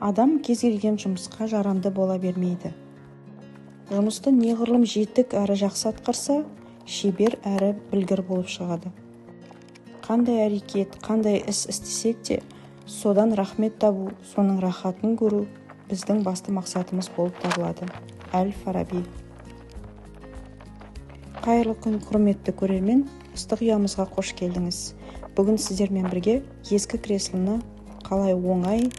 Адам кез келген жұмысқа жарамды бола бермейді. Жұмысты неғұрлым жетік әрі жақсы атқарса, шебер әрі білгір болып шығады. Қандай әрекет, қандай іс істесек те, содан рахмет табу, соның рахатын көру біздің басты мақсатымыз болып табылады. Әл-Фараби. Қайырлы күн, құрметті көрермен, ыстық ұямызға қош келдіңіз. Бүгін сіздермен бірге ескі креслоны қалай оңай,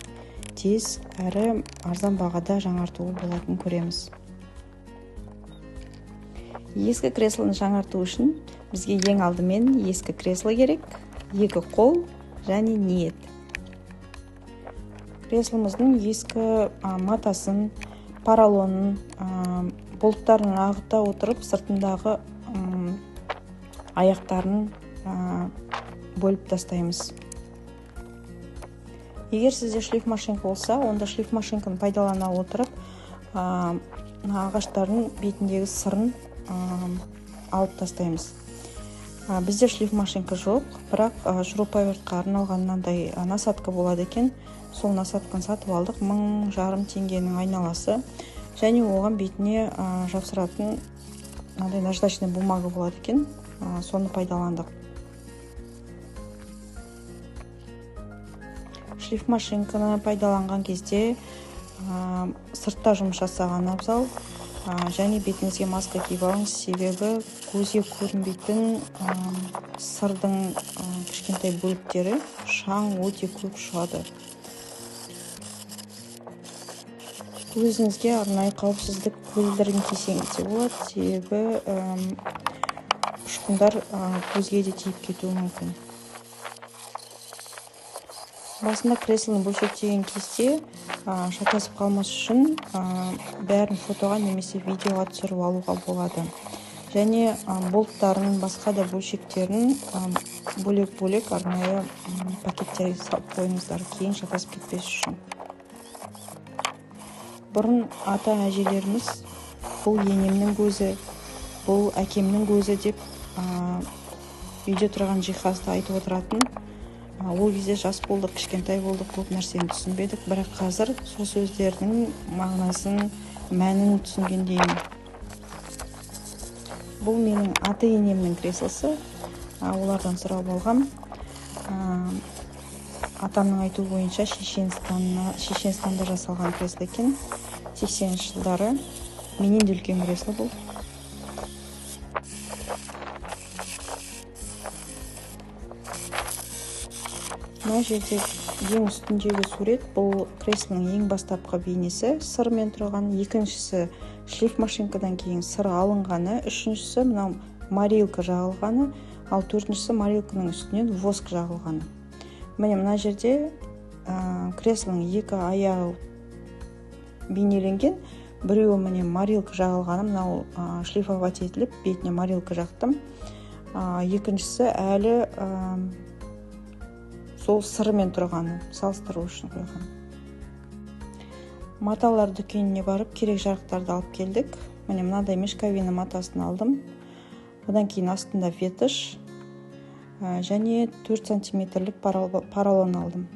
тез әрі арзан бағада жаңартуға болатынын көреміз. Ескі креслоны жаңарту үшін бізге ең алдымен ескі кресло керек, екі қол және ниет. Кресломыздың ескі матасын, поролонын, болттарын ағыта отырып, сыртындағы аяқтарын бөліп тастаймыз. Егер сізде шлифмашинка болса, онда шлифмашинканы пайдалана отырып, ағаштардың бетіндегі сырын алып тастаймыз. Бізде шлифмашинка жоқ, бірақ шуруповертқа арналған мынандай насадка болады екен. Сол насадканы сатып алдық, 1500 теңгенің айналасы. Және оған бетіне жапсыратын мынандай наждачный бумага болады екен, соны пайдаландық. Шлифмашинканы пайдаланған кезде сыртта жұмыс жасаған абзал. Және бетіңізге маска киіп алыңыз, себебі көзге көрінбейтін сырдың кішкентай бөліктері, шаң өте көп ұшады. Өзіңізге арнайы қауіпсіздік көзілдірігін кисеңіз де болады, себебі ұшқындар көзге де тиіп кетуі мүмкін. Басында креслоны бөлшектеген кезде шатасып қалмас үшін бәрін фотоға немесе видеоға түсіріп алуға болады. Және болттарын, басқа да бөлшектерін бөлек-бөлек арнайы пакеттерге салып қойыңыздар, кейін шатасып кетпес үшін. Бұрын ата-әжелеріміз бұл енемнің көзі, бұл әкемнің көзі деп үйде тұрған жиһазды айтып отыратын. Ол кезде жас болдық, кішкентай болдық, көп нәрсені түсінбедік, бірақ қазір сол сөздердің мағынасын, мәнін түсінгендеймін. Бұл менің ата-енемнің креслосы, олардан сұрап алғам. Атамның айтуы бойынша Шешенстанда жасалған кресло екен. 80-ші жылдары. Менен де үлкен кресло бұл. Мына жерде ең үстіндегі сурет бұл креслоның ең бастапқы бейнесі, сырмен тұрған, екіншісі шлифмашинкадан кейін сыр алынғаны, үшіншісі мынау морилка жағылғаны, ал төртіншісі морилканың үстінен воск жағылғаны. Міне мына жерде креслоның екі аяғы бейнеленген, біреуі міне морилка жағылғаны, мынау шлифовать етіліп бетіне морилка жақтым. Екіншісі әлі сол сырымен тұрғаны, салыстыру үшін қойған. Маталар дүкеніне барып керек жарықтарды алып келдік. Міне мынадай мешковина матасын алдым. Одан кейін астында ветошь және 4 сантиметрлік поролон алдым.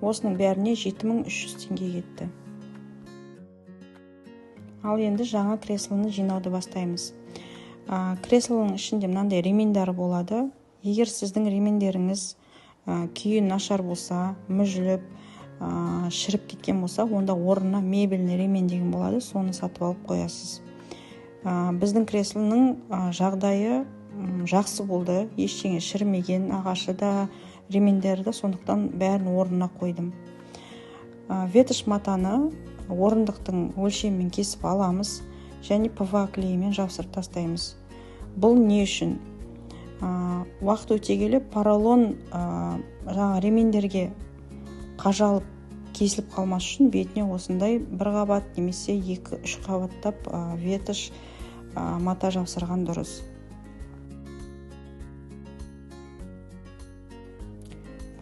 Осының бәріне 7300 теңге кетті. Ал енді жаңа креслоны жинауды бастаймыз. Креслоның ішінде мынандай ремендер болады. Егер сіздің ремендеріңіз күйі нашар болса, мүжіліп, шіріп кеткен болса, онда орнына мебельный ремень деген болады, соны сатып алып қоясыз. Біздің креслоның жағдайы жақсы болды, ештеңе шірімеген, ағашы да, ремендері де, сондықтан бәрін орнына қойдым. Ветошь матаны орындықтың өлшемімен кесіп аламыз және ПВА клейімен жапсырып тастаймыз. Бұл не үшін? Уақыт өте келе поролон жаңа ремендерге қажалып кесіліп қалмас үшін бетіне осындай бір қабат немесе 2-3 қабаттап ветошь мата жапсырған дұрыс.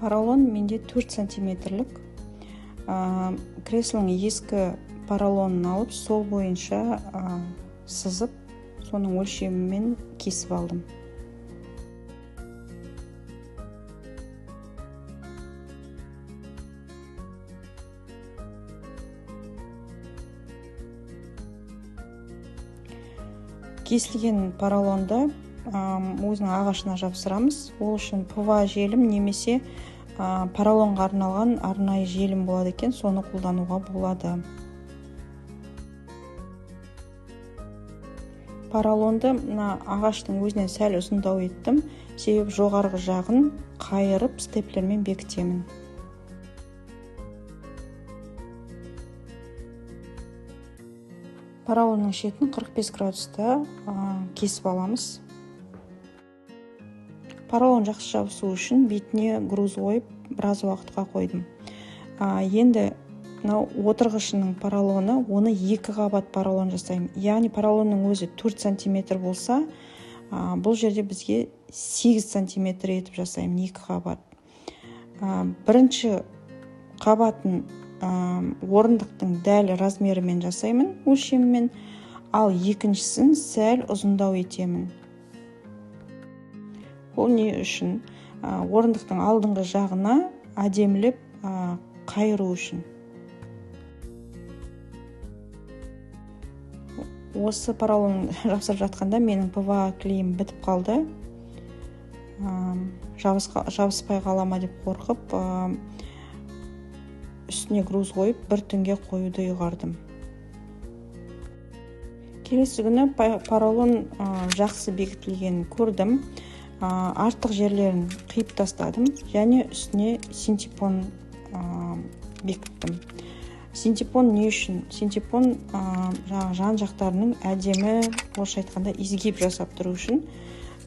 Поролон менде 4 сантиметрлік. Креслоның ескі поролонын алып, сол бойынша сызып, соның өлшемімен кесіп алдым. Кесілген поролонды өзінің ағашына жапсырамыз. Ол үшін ПВА желім немесе поролонға арналған арнайы желім болады екен, соны қолдануға болады. Поролонды мына ағаштың өзінен сәл ұзындау еттім, себебі жоғарғы жағын қайырып степлермен бекітемін. Поролонның шетін 45 градуста кесіп аламыз. Поролон жақсы жабысу үшін бетіне груз қойып біраз уақытқа қойдым. Енді мынау отырғышының поролоны, оны 2 қабат поролон жасаймын. Яғни поролонның өзі 4 сантиметр болса, бұл жерде бізге 8 сантиметр етіп жасаймын, 2 қабат. Бірінші қабатын орындықтың дәл размерімен жасаймын, өлшемімен, ал екіншісін сәл ұзындау етемін. Ол не үшін? Орындықтың алдыңғы жағына әдемілеп қайыру үшін. Осы поролон жапсырып жатқанда менің ПВА клейім бітіп қалды. Жабыспай қала ма деп қорқып, үстіне груз қойып бір түнге қоюды ұйғардым. Келесі күні поролон жақсы бекітілгенін көрдім. Артық жерлерін қиып тастадым және үстіне синтепон бекіттім. Синтепон не үшін? Синтепон, жаңағы жан жақтарының әдемі, орысша айтқанда, изгиб жасап тұру үшін,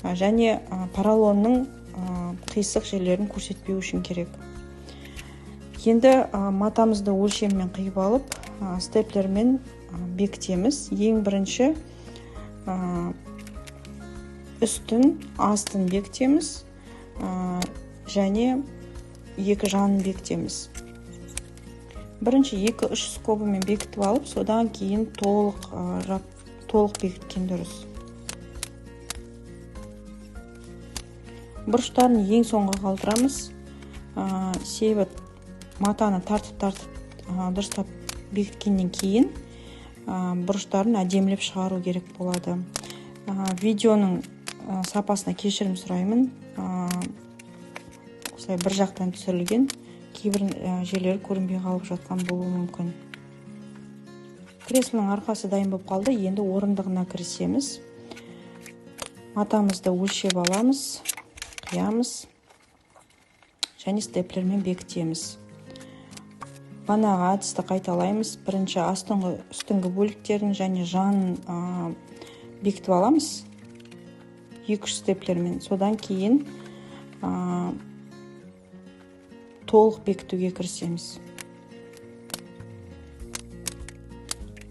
және поролонның қисық жерлерін көрсетпеу үшін керек. Енді матамызды өлшеммен қиып алып, степлермен бекітеміз. Ең бірінші үстін, астын бекітеміз, және екі жанын бекітеміз. Бірінші екі-үш скобымен бекітіп алып, содан кейін толық бекіткен дұрыс. Бұрыштарын ең соңға қалдырамыз. Себебі матаны тартып-тартып, дұрыстап бекіткеннен кейін, бұрыштарын әдемілеп шығару керек болады. Видеоның сапасына кешірім сұраймын. Осылай бір жақтан түсірілген, кейбір жерлері көрінбей қалып жатқан болуы мүмкін. Креслоның арқасы дайын болып қалды. Енді орындығына кірісеміз. Матамызды өлшеп аламыз, қиямыз және степлермен бекітеміз. Банағы әдісті қайталаймыз. Бірінші астыңғы, үстіңгі бөліктерін және жанын бекітіп аламыз екі-үш степлермен. Содан кейін толық бекітуге кірісеміз.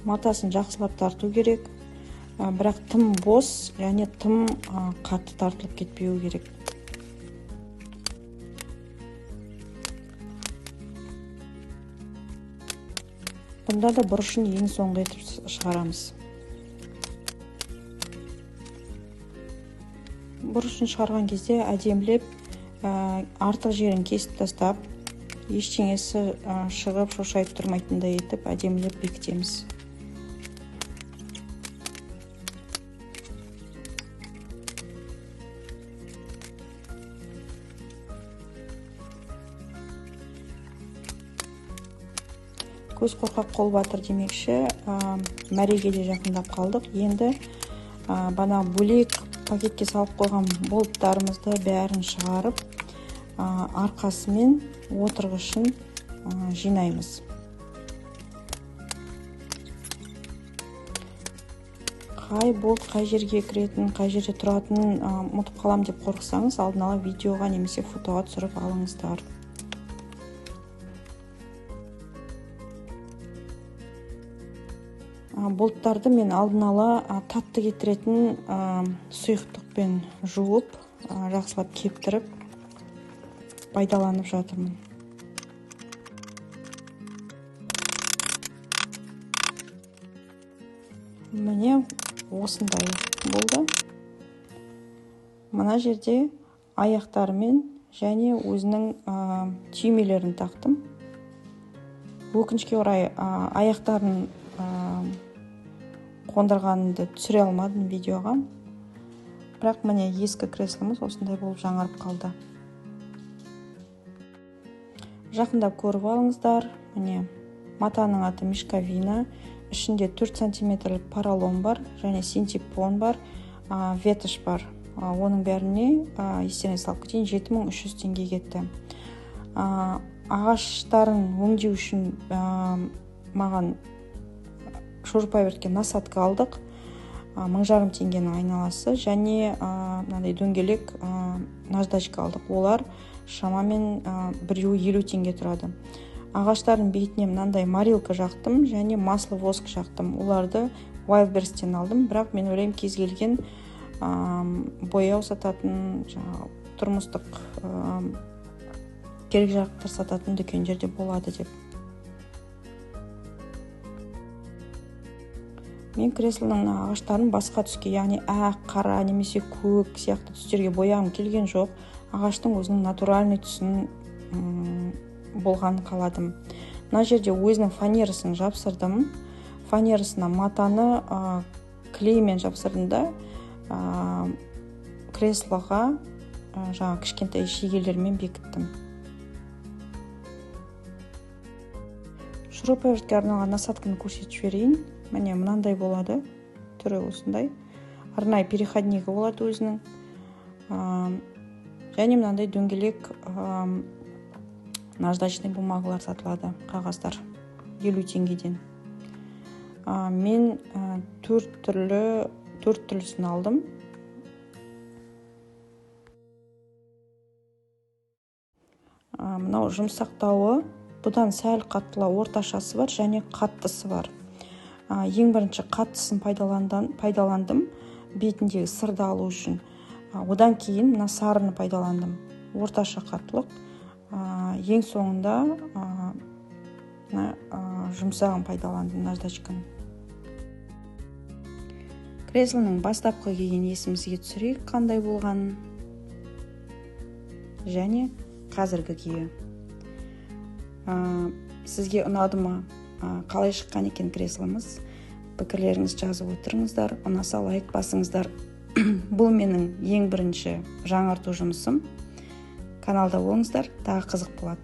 Матасын жақсылап тарту керек, бірақ тым бос және тым қатты тартылып кетпеуі керек. Бұнда да бұрышын ең соңғы етіп шығарамыз. Бұрышын шығарған кезде әдемілеп, артық жерін кесіп тастап, ештеңесі шығып шошайып тұрмайтындай етіп әдемілеп бекітеміз. Көз қорқақ қол батыр демекші, мәреге де жақындап қалдық. Енді, бана бөлек пакетке салып қойған болттарымызды бәрін шығарып, арқасымен отырғышын жинаймыз. Қай болт қай жерге кіретін, қай жерде тұратынын, ұмытып қалам деп қорықсаңыз, алдын ала видеоға немесе фотоға түсіріп алыңыздар. Болттарды мен алдын ала, татты кетіретін, сұйықтықпен жуып, жақсылап кептіріп пайдаланып жатырмын. Міне осындай болды. Мына жерде аяқтарымен және өзінің, түймелерін тақтым. Өкінішке орай, аяқтарын, Қондырғанымды түсіре алмадым видеоға. Бірақ міне ескі кресломыз осындай болып жаңарып қалды. Жақындап көріп алыңыздар. Міне матаның аты мешковина. Ішінде 4 сантиметрлік поролон бар, және синтепон бар, ветошь бар. Оның бәріне естеріңізге салып кетейін, 7300 теңге кетті. Ағаштарын өңдеу үшін маған шуруповертке насадка алдық. 1500 теңгенің айналасы, және мынандай дөңгелек наждачка алдық. Олар шамамен біреуі 50 теңге тұрады. Ағаштардың бетіне мынандай морилка жақтым және масло воск жақтым. Оларды Wildberries-тен алдым, бірақ мен ойлаймын, кез келген бояу сататын, жаңағы тұрмыстық керек жарақтар сататын дүкендерде болады деп. Мен креслоның ағаштарын басқа түске, яғни ақ, қара немесе көк сияқты түстерге бояғым келген жоқ. Ағаштың өзінің натуральный түсін болғанын қаладым. Мына жерде өзінің фанерасын жапсырдым. Фанерасына матаны клеймен жапсырдым да, креслоға жаңа кішкентай шегелермен бекіттім. Шуруповертке арналған насадканы көрсетіп жіберейін. Міне мынандай болады, түрі осындай. Арнайы переходнигі болады өзінің. Және мынандай дөңгелек наждачный бумагалар сатылады, қағаздар 50 теңгеден. Мен төрт түрлісін алдым. Мынау жұмсақтауы, бұдан сәл қаттылау орташасы бар және қаттысы бар. Ең бірінші қаттысын пайдаландым бетіндегі сырды алу үшін. Одан кейін мына сарыны пайдаландым, орташа қаттылық. Ең соңында жұмсағын пайдаландым, наждачканы. Креслоның бастапқы күйін есімізге түсірейік, қандай болғанын және қазіргі күйі. Сізге ұнады ма? Қалай шыққан екен кресломыз? Пікірлеріңізді жазып отырыңыздар, ұнаса лайк басыңыздар. Бұл менің ең бірінші жаңарту жұмысым. Каналда болыңыздар, тағы қызық болады.